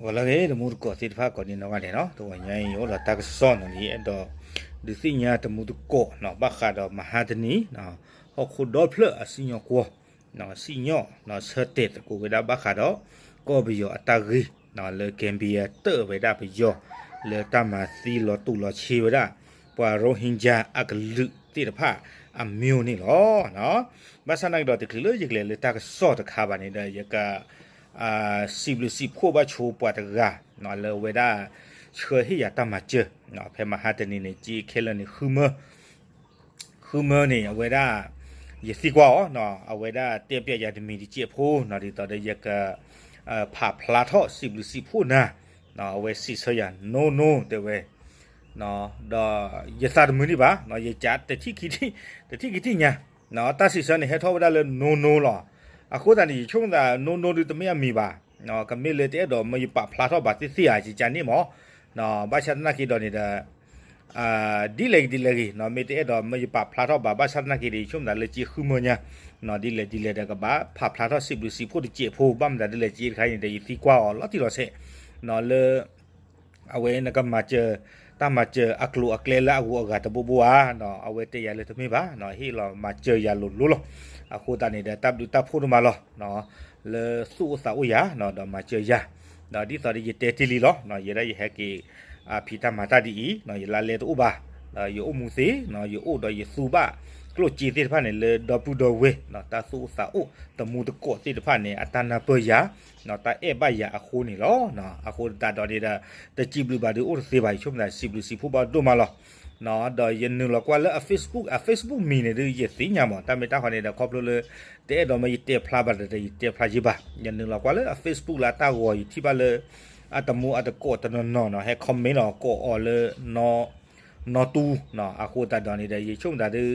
ဂီၤလၢအဂ့ၤ တမူတကိးသ့ၣ်တဖၣ်ကိးဒံနီၢ်ဂၤဒဲးနီၤ, တဂီၤညါအံၤ ယအိၣ်ဒီးတၢ်ကစီၣ်နီၤ ဒ်ယအဲၣ်ဒိးဒုးသ့ၣ်ညါတမူတကိးနီၤ ဘၣ်ဃးဒီးမဟါတနံၤ ဟီၣ်ခိၣ်ဒီဖျၢၣ်အစံၣ်ညီၣ်ကွီၢ် စံၣ်ညီၣ် ဆၢတဲာ်သကိးဝဲဒၣ်ဘၣ်ဃးဒီး ကီၢ်ပယီၤအတၢ်ဂ့ၢ် လၢ Gambia တၢၣ်ဝဲဒၣ်ပယီၤ လၢတၢ်မၤသံလီၤတူာ်လီၤဆ့ဝဲဒၣ် ပှၤ Rohingya အကလုာ်သ့ၣ်တဖၣ်အမံၤန့ၣ်လီၤ. ဘၣ်ဆၣ်သနာ်က့ဒီး တချုးလၢယကလဲၤလၢတၢ်ကစီၣ်တခါဘၣ်န့ၣ်ဒီး ယက စံးဘျုးစံးဖှိၣ်ဘၣ်ဆိပှၤတဂၤ လၢအဝဲဒၣ် ဆှၢဟ့ၣ်ယၤတၢ်မၤစၢၤ ဖဲမဟါတနံၤန့ၣ် က့ခဲလၢာ်န့ၣ် ဃုမၢ ဃုမၢန့ၣ် အဝဲဒၣ် ယသံကွၢ်အီၤ အဝဲဒၣ်တဲပျဲယၤတမံၤတစဲးဖိနီၤ ဒ်သိးဒီးယက ဖးဖျါထီၣ်စံးဘျုးစံးဖှိၣ်နၤ အဝဲစံးဆၢယၤ no no တဲဝဲ ဒီးယသးတမုာ်န့ၣ်ဘၣ် ယကး တထံၣ်ခံထံၣ်ညါ တၢ်စံးဆၢန့ၣ် ဟဲထီၣ်ဝဲဒၣ်လၢ no no လီၤ. အဃိသတးန့ၣ် ယဆိကမိၣ်သး no no ဒုးတမ့ၢ်အမံၤဘၣ် ကမ့ၢ်လၢတအဲၣ်ဒိးမၢယပာ်ဖျါထီၣ်ဘၣ်သ့ၣ်သ့ၣ်ဧါ ယကန့ၣ်မး ဘၣ်ဆၣ်သနာ်က့ဒီးန့ၣ်ဒီး ဒ်လဲၣ်ဂ့ၤဒ်လဲၣ်ဂ့ၤ မ့ၢ်တအဲၣ်ဒိးမၢယပာ်ဖျါထီၣ်ဘၣ် ဘၣ်ဆၣ်သနာ်က့ဒီး ယဆိကမိၣ်သးလၢက့ဃုမၢညါ ဒ်လဲၣ်ဒ်လဲၣ်ဒီးကဘၣ်ဖးဖျါထီၣ်စံးဘျုးစံးဖှိၣ်တစဲးဖိ ဘၣ်မတၤဒ်လဲၣ်က့တခါန့ၣ်ဒီး ယသံကွၢ်အီၤလီၤတံၢ်လီၤဆဲး လၢ အဝဲနကမၤစၢၤ တၢ်မၤစၢၤအကျိၤအကျဲလၢအဂုၤအဂၤတဘိဘိဧါ အဝဲတဲယၤလၢတမ့ၢ်ဘၣ် ဟ့ၣ်လီၤမၤစၢၤယၤလိၤလိၤလီၤ. အဃိသတးန့ၣ်ဒီး တၢ်ဘျုးတၢ်ဖှိၣ်ဒိၣ်မးလီၤ လၢသူၣ်အိၣ်သးအိၣ်ယၤ ဒီးမၤစၢၤယၤ ဒီးဒ်သိးဒီးယတဲတ့ၢ်လံလီၤ ယဲဒၣ်ယဟဲက့ၤ ဖံးတၢ်မၤတၢ်ဒ်အံၤ ယလါလဲတအိၣ်ဘၣ် ယအိၣ်မူသ့ ယအိၣ်ဒီးယသူဘၣ် ကျိၣ်စ့သ့ၣ်တဖၣ်န့ၣ် လၢဒီပုၢ်ဒီဝဲၢ် တၢ်သူၣ်အိၣ်သးအိၣ် တမူတကိးသ့ၣ်တဖၣ်န့ၣ် အတၢ်နၢ်ပၢၢ်ယၤ တၢ်အဲၣ်ဘၣ်ယၤအဃိန့ၣ်လီၤ. အဃိသတးဒီးန့ၣ်ဒီး တစံးဘျုးဘၣ်ဒုးအိၣ်တသ့ဘၣ် ယဆိကမိၣ်သးစံးဘျုးစံးဖှိၣ်ဘၣ်ဒိၣ်မးလီၤ. ဒီးယနုာ်လီၤကွၢ်လၢအ Facebook အ Facebook မံၤန့ၣ်ဒုး ယသ့ၣ်ညါမး တၢ်မ့ၢ်တၢ်ဃီန့ၣ်ဒီး ခီဖျိလၢ တအဲၣ်ဒိးမၢယတဲဖျါဘၣ်ဒီး ယတဲဖျါယ့ၢ်ဘၣ် ယနုာ်လီၤကွၢ်လၢအ Facebook လၢအတၢ်ဂီၤ ယထံၣ်ဘၣ်လၢ အတမူအတကိးတနီၤနီၤနီၤ ဟဲ comment အီၤကိးအီၤလၢ နီၢ်တူ အဃိသတးဒီးန့ၣ်ဒီး ယဆိကမိၣ်သးဒုး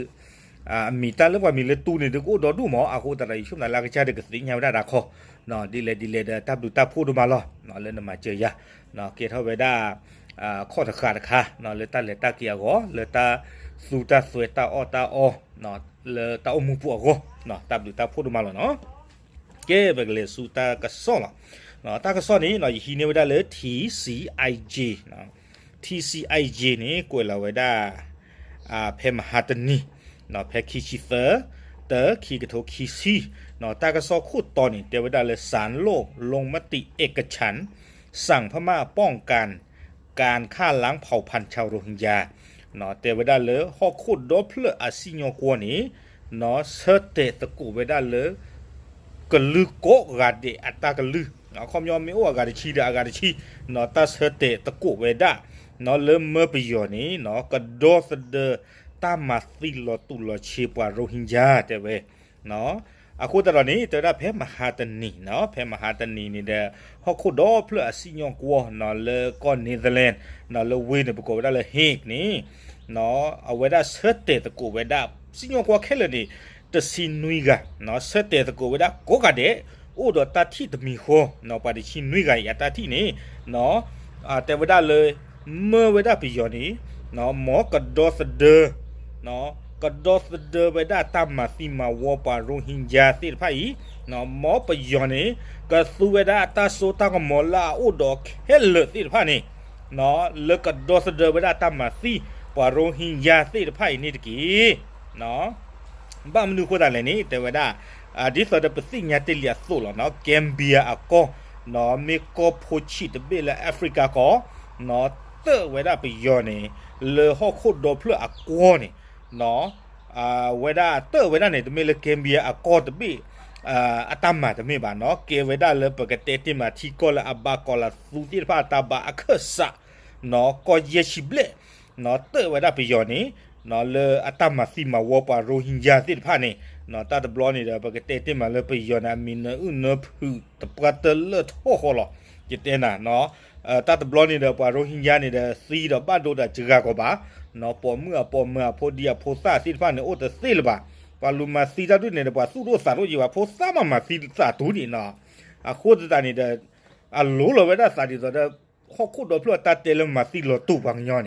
အမံၤတၢ်လၢပှၤမံၤလၢတူန့ၣ်ဒုး ကအိၣ်ဒီဒူၣ်မး အဃိသတးဒီး ယဆိကမိၣ်သးလၢအကစၢ်ဒုးကသ့ၣ်ညါဝဲဒၣ်တၢ်ခီ ဒ်လဲၣ်ဒ်လဲၣ်ဒီး တၢ်ဘျုးတၢ်ဖှိၣ်ဒိၣ်မးလီၤ လၢနမၤစၢၤယၤ ကဲထီၣ်ဝဲဒၣ် ခီၣ်တဃာ်တခါ လၢတၢ်လဲၤတၢ်က့ၤအဂီၢ် လၢတၢ်သူတၢ်သွဲတၢ်အီၣ်တၢ်အီ လၢတၢ်အိၣ်မူပူၤအဂီၢ် တၢ်ဘျုးတၢ်ဖှိၣ်ဒိၣ်မးလီၤနီၤ. ကဲ ပကလဲၤဆူတၢ်ကစီၣ်လီၤ. တၢ်ကစီၣ်န့ၣ် ယဟံးန့ၢ်ဝဲဒၣ်လၢ T C I J, T C I J န့ၣ် ကွဲးလီၤဝဲဒၣ် ဖဲမဟါတနံၤ ဖဲခံဆံသၢ တၢ ခံကထိခံဆံ တၢ်ကစီၣ်ခိၣ်တီန့ၣ် တဲဝဲဒၣ်လၢ ศาลโลกลงมติเอกฉันท์ สั่งพม่าป้องกัน การฆ่าล้างเผ่าพันธุ์ชาวโรฮิงญา တဲဝဲဒၣ်လၢဟီၣ်ခိၣ်ဒီဖျၢၣ်အစံၣ်ညီၣ်ကွီၢ်န့ၣ် ဆၢတဲာ်သကိးဝဲဒၣ်လၢ ကလုာ်ကိးဂၤဒဲးအတၢ်ကလုၢ် အခီပညီမ့ၢ်အိၣ်အဂၤတဆံဒီးအဂၤတဆံ တၢ်ဆၢတဲာ်သကိးဝဲဒၣ် လၢမၢပယီၤန့ၣ် ကဒီသဒၢတၢ်မၤသံလီၤတူာ်လီၤဆ့ပှၤရိဟ့ညါတဲဝဲ အဃိသတးဒီးန့ၣ် တဲဝဲဒၣ်ဖဲမဟါတနံၤ ဖဲမဟါတနံၤန့ၣ်ဒီး ဟီၣ်ခိၣ်ဒီဖျၢၣ်အစံၣ်ညီၣ်ကွီၢ် လၢကီၢ် Netherlands လၢဝ့ၢ်န့ၣ် ပကိးဝဲဒၣ်လၢ Hague န့ၣ် အဝဲဒၣ်ဆၢတဲာ်သကိးဝဲဒၣ် စံၣ်ညီၣ်ကွီၢ်ခဲလၢာ်န့ၣ် တဆံနွံဂၤ ဆၢတဲာ်သကိးဝဲဒၣ်ကိးဂၤဒဲး အိၣ်ဒီးတၢ်ထံၣ်တမံၤဃီ ပှၤတဆံနွံဂၤအံၤအတၢ်ထံၣ်န့ၣ် တဲဝဲဒၣ်လၢ မၢဝဲဒၣ်ပယီၤန့ၣ် မ်ကဒီသဒၢ ကဒီသဒၢဝဲဒၣ်တၢ်မၤသံမၤဝီပှၤရိဟ့ညါသ့ၣ်တဖၣ်အံၤ မ်ပယီၤန့ၣ် ကသူဝဲဒၣ်အတၢ်စိတၢ်ကမီၤလၢအအိၣ်ဒီးခဲလၢာ်သ့ၣ်တဖၣ်န့ၣ် လၢကဒီသဒၢဝဲဒၣ်တၢ်မၤသံပှၤရိဟ့ညါသ့ၣ်တဖၣ်အံၤန့ၣ်တက့ၢ်. ဘၣ်မနုၤအဃိသတးလဲၣ်န့ၣ် တဲဝဲဒၣ် ဒ်သိးဒီးပသ့ၣ်ညါတ့ၢ်လံအသိးလီၤ Gambia အကီၢ် မ့ၢ်ကီၢ်ဖိဆံးတဘ့ၣ်လၢ Africa ကီၢ် တၢၣ်ဝဲဒၣ်ပယီၤန့ၣ် လၢဟီၣ်ခိၣ်ဒီဖျၢၣ်အကွီၢ်န့ၣ် ဝဲဒၣ်တၢၣ်ဝဲဒၣ်န့ၣ် တမ့ၢ်လၢ Gambia အကီၢ်တဘ့ၣ် အတၢ်မၤတမ့ၢ်ဘၣ်နီၤ ကဲဝဲဒၣ်လၢပကတဲတ့ၢ်မးထံကီၢ်လၢအဘၣ်ကီးလၢသူသ့ၣ်တဖၣ်အတၢ်ဘၣ်အခၢၣ်စး ကီၢ်ယဲၢ်ဆံဘျဲၣ် တၢၣ်ဝဲဒၣ်ပယီၤန့ၣ် လၢအတၢ်မၤသံမၤဝီပှၤရိဟ့ညါသ့ၣ်တဖၣ်န့ၣ် တၢ်တဘျီန့ၣ်ဒီး ပကတဲတ့ၢ်မးလၢပယီၤန့ၣ် အမံၤနၢအုၣ်နၢဖုးတပှၢ်တၢၢ်လၢထီၣ်ဃီလီၤ ယတဲနၤ တၢ်တဘျီန့ၣ်ဒီး ပှၤရိဟ့ညါန့ၣ်ဒီး သံဒီးဘၣ်ဒိဒီးစှၤကီးဘၣ် ပိာ်မုၣ်အပိာ်မၢၤအဖိဒံအဖိသၣ်သ့ၣ်တဖၣ်န့ၣ် အိၣ်တသ့လၢၤဘၣ် ပှၤလူၤမၤသံတၢ်ဒုးန့ၣ်ဒီး ပှၤသူၣ်ဒိၣ်သးဒိၣ်ယံၤဘၣ် ဖိသၣ်မၤမၤသံသးတူၢ်ဒံးနီၤ အဃိသတးန့ၣ်ဒီး အလိၤလီၤဝဲဒၣ်သးဒ်သိးဒီး ဟီၣ်ခိၣ်ဒီဖျၢၣ်အတၢ်တဲလၢမၤသံလီၤတူာ်ပှၤကညီန့ၣ်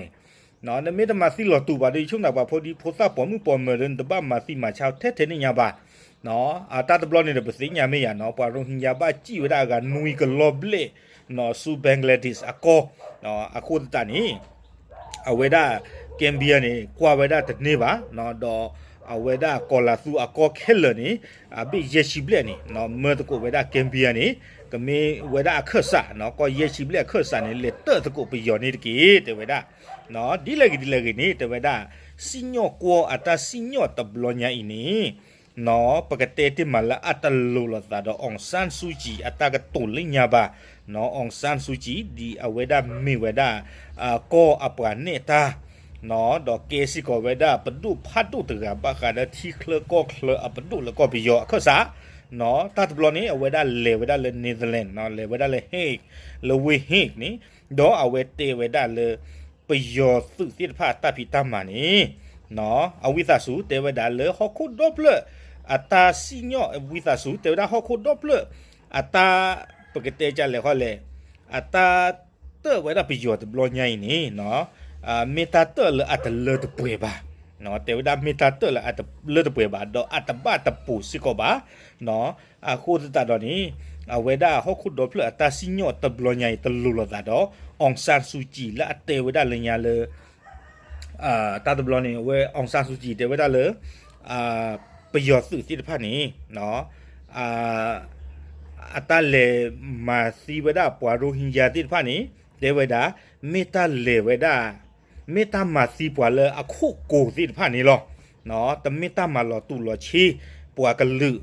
နမ့ၢ်တမၤသံလီၤတူာ်ဘၣ်ဒီး ယဆိကမိၣ်သးပှၤဖိဒံဖိသၣ်ပိာ်မုၣ်ပိာ်မၢၤဒီး နတဘၣ်မၤသံမၤဆါထဲထဲန့ၣ်ညါဘၣ် တၢ်တဘျီန့ၣ်ဒီး ပသ့ၣ်ညါမ့ၢ်ယၤနီၤ ပှၤရိဟ့ညါဘၣ်စံၣ်ဝဲဒၣ်အဂၤနွံကလီၤဘျဲၣ် ဆူ Bangladesh အကီၢ်, အဃိသတးန့ၣ် အဝဲဒၣ် Gambia န့ၣ် ကွၢ်ဝဲဒၣ်တန့ၢ်ဘၣ်, ဒီးအဝဲဒၣ်ကီၤလၤသူအကီၢ်ခဲလၢာ်န့ၣ် အဘ့ၣ်ယဲၢ်ဆံဘျဲၣ်န့ၣ် မၢသကိးဝဲဒၣ် Gambia န့ၣ် ကမ့ၢ်ဝဲဒၣ်အခၢၣ်စး, ကီၢ်ယဲၢ်ဆံဘျဲၣ်အခၢၣ်စးန့ၣ် လဲၤတၢၣ်သကိးပယီၤန့ၣ်တက့ၢ် တဲဝဲဒၣ်. ဒ်လဲၣ်ဂ့ၤဒ်လဲၣ်ဂ့ၤန့ၣ် တဲဝဲဒၣ် စံၣ်ညီၣ်ကွီၢ်အတၢ်စံၣ်ညီၣ်တဘျီညါအံၤန့ၣ် ပကတဲတ့ၢ်မးလၢအတလိၤလိာ်သးဒီး အောင်ဆန်းစုကြည် အတၢ်ကတိၤလၢညါဘၣ်,အောင်ဆန်းစုကြည် ဒ်အဝဲဒၣ်မ့ၢ်ဝဲဒၣ် ကီၢ်အပှၤနဲၣ်တၢ် ဒီးကဲစ့ၢ်ကီးဝဲဒၣ်ပဒိၣ်ဖးဒိၣ်တဂၤဘၣ်ဃးလၢထံချၢကီၢ်ချၢအပဒိၣ်လၢကီၢ်ပယီၤအခၢၣ်စး, တၢ်တဘျီန့ၣ် အဝဲဒၣ်လဲၤဝဲဒၣ်လၢ Netherlands လဲၤဝဲဒၣ်လၢ Hague လၢဝ့ၢ် Hague န့ၣ် ဒီးအဝဲတဲဝဲဒၣ်လၢ ပယီၤသုးသ့ၣ်တဖၣ်တၢ်ဖံးတၢ်မၤန့ၣ် အဝံသးစူၤတဲဝဲဒၣ်လၢဟီၣ်ခိၣ်ဒီဖျၢၣ် အတၢ်စံၣ်ညီၣ် ဝံသးစူၤတဲဝဲဒၣ်ဟီၣ်ခိၣ်ဒီဖျၢၣ် အတၢ် ပကတဲဒ်လဲၣ်ဃီလဲၣ် အတၢ်တၢၣ်ဝဲဒၣ်ပယီၤတဘျီညါအံၤန့ၣ် မ့ၢ်တၢ်တၢၣ်လၢအတလၢတပှဲၤဘၣ်, တဲဝဲဒၣ်မ့ၢ်တၢ်တၢၣ်လၢအတလၢတပှဲၤဘၣ် ဒီးအတဘၣ်တပိာ်စ့ၢ်ကီးဘၣ်. အဃိသတးဒီးန့ၣ် အဝဲဒၣ်ဟီၣ်ခိၣ်ဒီဖျၢၣ်အတၢ်စံၣ်ညီၣ်တဘျီညါအံၤ တလိၤလိာ်သးဒီး အောင်ဆန်းစုကြည် လၢအတဲဝဲဒၣ်လၢညါလၢ တၢ်တဘျီန့ၣ် အဝဲ အောင်ဆန်းစုကြည် တဲဝဲဒၣ်လၢ ပယီၤသုးသ့ၣ်တဖၣ်န့ၣ် အတၢ်လဲၤမၤသံဝဲဒၣ်ပှၤရိဟင်ယါသ့ၣ်တဖၣ်န့ၣ် တဲဝဲဒၣ် မ့ၢ်တၢ်လဲၤဝဲဒၣ် မ့ၢ်တၢ်မၤသံပှၤလၢအခိၣ်ကိၤသ့ၣ်တဖၣ်န့ၣ်လီၤ. တမ့ၢ်တၢ်မၤလီၤတူာ်လီၤဆ့ ပှၤကလုာ်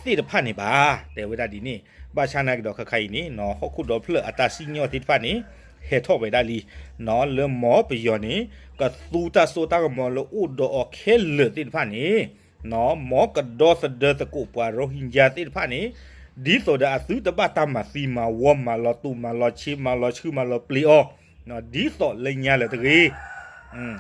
သ့ၣ်တဖၣ်န့ၣ်ဘၣ် တဲဝဲဒၣ်ဒ်န့ၣ်. ဘၣ်ဆၣ်နာ်က့ဒီးခဲခါအံၤန့ၣ် ဟီၣ်ခိၣ်ဒီဖျၢၣ်အတၢ်စံၣ်ညီၣ်သ့ၣ်တဖၣ်န့ၣ် ဟဲထီၣ်ဝဲဒၣ်လံ လၢမ်ပယီၤန့ၣ် ကသူတၢ်စိတၢ်ကမီၤလၢအိၣ်ဒီးအီၤခဲလၢာ်သ့ၣ်တဖၣ်န့ၣ် မ်ကဒီသဒၢသကိးပှၤရိဟင်ယါသ့ၣ်တဖၣ်န့ၣ် ဒ်သိးဒီးအသုတဘၣ်တၢ်မၤသံမၤဝီ မၤလီၤဆ့ မၤလီၤဆှု မၤလီၤပျံၤအီၤ ဒ်သိးလၢညါလၢတဂ့ၤ.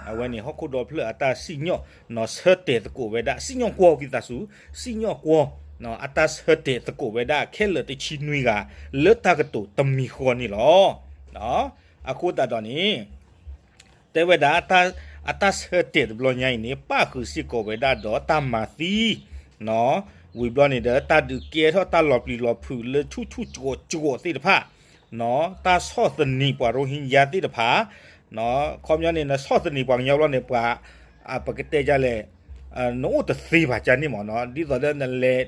အဝဲန့ၣ် ဟီၣ်ခိၣ်ဒီဖျၢၣ်အတၢ်စံၣ်ညီၣ် ဆၢတဲာ်သကိးဝဲဒၣ် စံၣ်ညီၣ်ကွီၢ်ဝံသးစူၤ စံၣ်ညီၣ်ကွီၢ် အတၢ်ဆၢတဲာ်သကိးဝဲဒၣ်ခဲလၢာ်တဆံနွံဂၤ လၢတၢ်ကတိၤတမံၤဃီန့ၣ်လီၤ. အဃိသတးဒီးန့ၣ် တဲဝဲဒၣ် အတၢ်ဆၢတဲာ်တဘျီညါအံၤန့ၣ် ပၣ်ဃုာ်စ့ၢ်ကီးဝဲဒၣ်ဒီးတၢ်မၤသံ ဝံၤဘျီန့ၣ်ဒီး တၢ်ဒုးကဲထီၣ်တၢ်လီၤပျံၤလီၤဖုးလၢဆူၣ်ဆူၣ်ကိးကိးသ့ၣ်တဖၣ် တၢ်ဆီၣ်သနံးပှၤရိဟင်ယါသ့ၣ်တဖၣ် ခီပညီန့ၣ် နဆီၣ်သနံးပှၤကညီဘျီန့ၣ် ပှၤ ပကတဲဒ်လဲၣ် နအိၣ်တသ့ဘၣ်ကန့ၣ်မ့ၢ်နီၤ ဒ်သိးဒီးနလဲၤ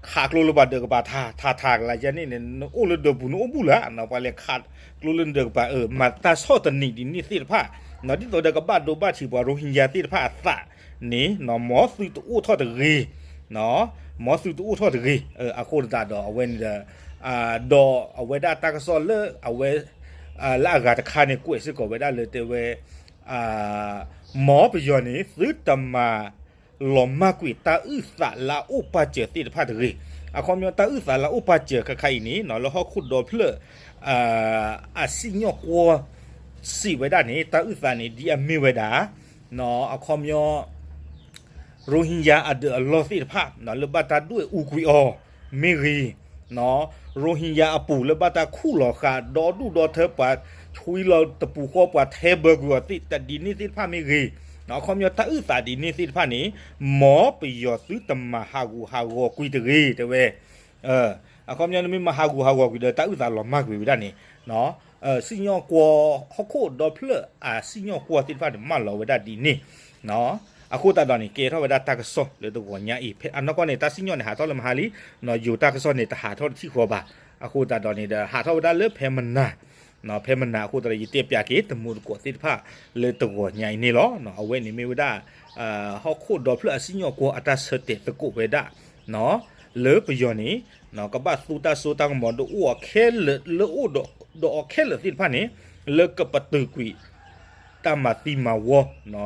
ခးကျိလၢပှၤဒၢးကပၤထးထးထးကလါကန့ၣ်န့ၣ် နအိၣ်လၢဒၢးပူၤနအိၣ်ဘူၣ်လၢ ပှၤလဲၤခးကျိလၢနဒၢးကပၤ မၤတၢ်ဆီၣ်သနံးဒ်န့ၣ်သ့ၣ်တဖၣ် ဒ်သိးဒီးကဘၣ်ဒိဘၣ်ထံးပှၤရိဟင်ယါသ့ၣ်တဖၣ်အသးန့ၣ် မ်သုတအိၣ်ထီၣ်တဂ့ၤ မ်သုတအိၣ်ထီၣ်တဂ့ၤ အဃိသတးဒီးအဝဲန့ၣ်ဒီး ဒီးအဝဲဒၣ်တၢ်ကစီၣ်လၢအဝဲ လၢအဂၤတခါန့ၣ် ကွဲးစ့ၢ်ကီးဝဲဒၣ်လၢတဲဝဲ မ်ပယီၤန့ၣ် သုတမၤလီၤမၢ်ကွံာ်တၢ်အုၣ်သးလၢအအိၣ်ပာ်စၢၤသ့ၣ်တဖၣ်တဂ့ၤ. အခီပညီတၢ်အုၣ်သးလၢအအိၣ်ပာ်စၢၤခဲခါအံၤန့ၣ် လၢဟီၣ်ခိၣ်ဒီဖျၢၣ် အစံၣ်ညီၣ်ကွီၢ်စံးဝဲဒၣ်န့ၣ် တၢ်အုၣ်သးန့ၣ် ဒ်အမ့ၢ်ဝဲဒၣ် အခီပညီ ရိဟင်ယါအဒၢးအလီၢ်သ့ၣ်တဖၣ် လၢဘၣ်တၢ်ဒွဲၣ်အူကွံာ်အီၤမ့ၢ်ဂ့ၤ, ရိဟင်ယါအပူၤလၢဘၣ်တၢ်ခူၣ်လီၤဃာ်ဒီဒူၣ်ဒီထၢ ပှၤဆွံလီၤတပူၤဃီ ပှၤထဲဘၢကွံာ်အီၤသ့ၣ်တဖၣ်ဒ်န့ၣ်သ့ၣ်တဖၣ်မ့ၢ်ဂ့ၤ, အခီပညီတၢ်အုၣ်သးဒ်န့ၣ်သ့ၣ်တဖၣ်န့ၣ် မ်ပယီၤသုတမၤဟးဂူာ်ဟးဂီၤကွံာ်တဂ့ၤ တဲဝဲ အခီပညီနမ့ၢ်မၤဟးဂူာ်ဟးဂီၤကွံာ်ဒီးတၢ်အုၣ်သးလီၤမၢ်ကွံာ်ဝဲဒၣ်န့ၣ် စံၣ်ညီၣ်ကွီၢ် ဟီၣ်ခိၣ်ဒီဖျၢၣ်အစံၣ်ညီၣ်ကွီၢ်သ့ၣ်တဖၣ်န့ၣ် မၢလီၤဝဲဒၣ်ဒ်န့ၣ် အဃိသတးဒီးန့ၣ် ကဲထီၣ်ဝဲဒၣ်တၢ်ကစီၣ်လၢတဂီၤညါအံၤ ဖဲအနီၢ်ကီၢ်န့ၣ် တၢ်စံၣ်ညီၣ်န့ၣ် ဟးထီၣ်လၢမဟါလံ, ယိၤတၢ်ကစီၣ်န့ၣ် တဟးထီၣ်တထံၣ်ဃီဘၣ်. အဃိသတးဒီးန့ၣ်ဒီး ဟးထီၣ်ဝဲဒၣ်လၢဖဲမနၤ ဖဲမနၤအဃိသတးဒီး ယတဲပၠးက့ၤ တမူတကိးသ့ၣ်တဖၣ်လၢတဂီၤညါအံၤန့ၣ်လီၤ. အဝဲန့ၣ်မ့ၢ်ဝဲဒၣ် ဟီၣ်ခိၣ်ဒီဖျၢၣ်အစံၣ်ညီၣ်ကွီၢ်အတၢ်ဆၢတဲာ်သကိးဝဲဒၣ် လၢပယီၤန့ၣ် ကဘၣ်သူတၢ်စိတၢ်ကမီၤဒီးအိၣ်အီၤခဲလၢာ် လၢအိၣ်ဒီးအီၤခဲလၢာ်သ့ၣ်တဖၣ်န့ၣ် လၢကပတုာ်ကွံာ် တၢ်မၤသံမၤဝီ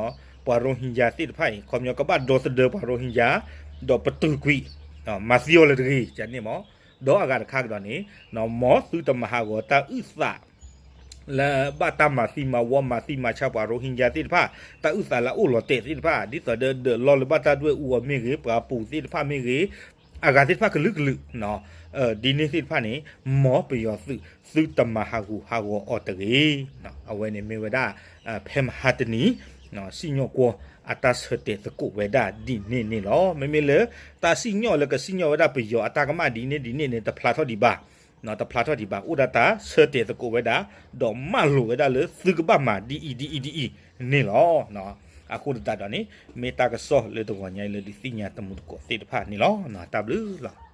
ပှၤရိဟင်ယါသ့ၣ်တဖၣ်အံၤ ခီပညီကဘၣ်ဒီသဒၢပှၤရိဟင်ယါ ဒီးပတုာ်ကွံာ် မၤသံအီၤလၢတဂ့ၤ ကန့ၣ်မ့ၢ် ဒီးအဂၤတခါကဒီးန့ၣ် မ်သုတမၤဟးဂီၤတၢ်အုၣ်သး လၢဘၣ်တၢ်မၤသံမၤဝီ မၤသံမၤဆါပှၤရိဟင်ယါသ့ၣ်တဖၣ် တၢ်အုၣ်သးလၢအအိၣ်လီၤတဲာ်သ့ၣ်တဖၣ် ဒ်သိးဒီးဒၢးလီၢ်လၢဘၣ်တၢ်ဒွဲၣ်အူအီၤမ့ၢ်ဂ့ၤ ပှၤပူၤသ့ၣ်တဖၣ်မ့ၢ်ဂ့ၤ အဂၤသ့ၣ်တဖၣ်ကလုာ်ကလုာ် ဒ်န့ၣ်သ့ၣ်တဖၣ်န့ၣ် မ်ပယီၤသုး သုတမၤဟးဂူာ်ဟးဂီၤအီၤတဂ့ၤ. အဝဲန့ၣ်မ့ၢ်ဝဲဒၣ် ဖဲမဟါတနံၤ စံၣ်ညီၣ်ကွီၢ်အတၢ်ဆၢတဲာ်သကိးဝဲဒၣ်ဒ်န့ၣ်န့ၣ်လီၤ. မ့မ့ၢ်လၢ တၢ်စံၣ်ညီၣ်လၢကစံၣ်ညီၣ်ဝဲဒၣ်ပယီၤအတၢ်ကမၣ်ဒ်န့ၣ်ဒ်န့ၣ်န့ၣ် တဖျါထီၣ်ဒံးဘၣ် တဖျါထီၣ်ဒံးဘၣ်, အိၣ်ဒၣ်တၢ်ဆၢတဲာ်သကိးဝဲဒၣ်, ဒီးမၢလိာ်ဝဲဒၣ်လၢသုကဘၣ်မၤဒ်အံၤဒ်အံၤဒ်အံၤန့ၣ်လီၤ. အဃိသတးဒီးန့ၣ် မ့ၢ်တၢ်ကစီၣ်လၢတဂီၤညါအံၤလၢဒုးသ့ၣ်ညါတမူသကိးသ့ၣ်တဖၣ်န့ၣ်လီၤ. တၢ်ဘျုးလီၤ.